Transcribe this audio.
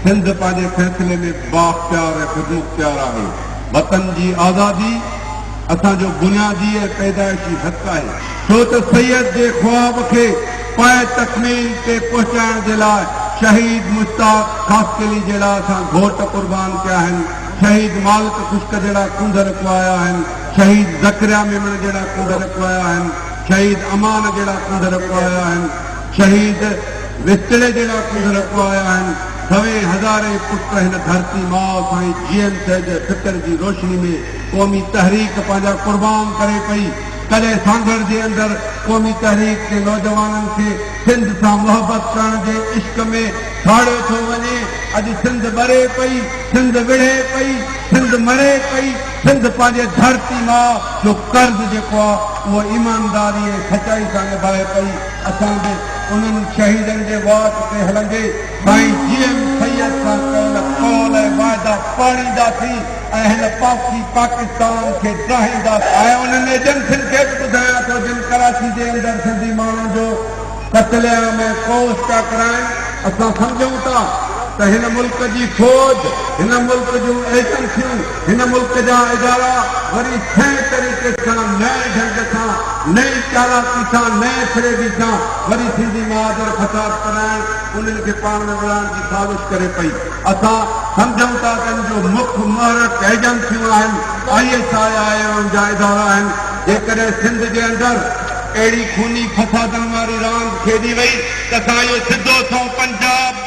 سنڌ پنهنجي فيصلي ۾ بااختيار ۽ خودمختيار آهي. وطن جي آزادي اسان جو بنيادي ۽ پيدائشي حق آهي. ڇو ته سيد جي خواب کي پايه تڪميل تي پهچائڻ جي لاء شهيد مشتاق خاصخيلي جهڙا اسان گهوٽ قربان ڪيا آهن، شهيد مالڪ خشڪ جهڙا ڪونڌر ڪهايا آهن، شهيد زڪريا ميمڻ جهڙا ڪونڌر ڪهايا آهن، شهيد امان جهڙا ڪونڌر ڪهايا آهن، شهيد وستڙي جهڙا ڪونڌر ڪهايا آهن، سوين هزارين پٽ هن ڌرتي ماء سائين جي ايم سيد جي فڪر جي روشني ۾ قومي تحريڪ پنهنجا قربان ڪري پئي. ڪڏهن سانگهڙ جي اندر قومي تحريڪ جي نوجوانن کي سنڌ سان محبت ڪرڻ جي عشق ۾ ساڙيو ٿو وڃي. اڄ سنڌ ٻري پئي، سنڌ وڙهي پئي، سنڌ مري پئي، سنڌ پنهنجي ڌرتي ماء جو قرض جيڪو آ اهو ايمانداري ۽ سچائي سان نڀائي پئي. اسان به انهن شهيدن جي واٽ تي هلندي سائين جي ايم سيد سان ڪيل قول ۽ واعدا پاڙينداسين ۽ هن پاپي پاڪستان کي ڊاهينداسين. ۽ انهن ايجنسين کي به ٻڌايان ٿو جن ڪراچي جي اندر سنڌي ماڻهن جو قتل عام ۽ ڪوس پيا ڪرائين. اسان سمجهون ٿا ته هن ملڪ جي فوج، هن ملڪ جون ايجنسيون، هن ملڪ جا ادارا وري سئين طريقي سان، نئين ڍنگ سان، نئين چالاڪي سان، نئين فريبي سان وري سنڌي مهاجر فساد ڪرائڻ، انهن کي پاڻ ۾ وڙهائڻ جي سازش ڪري پئي. اسان سمجهون ٿا ته ان جو مک محرڪ ايجنسيون آهن، I S I آهي ۽ ان جا ادارا آهن. جيڪڏهن سنڌ جي اندر اهڙي خوني فسادن واري راند کيڏي وئي ته اسان اهو سڌو سنئون پنجاب،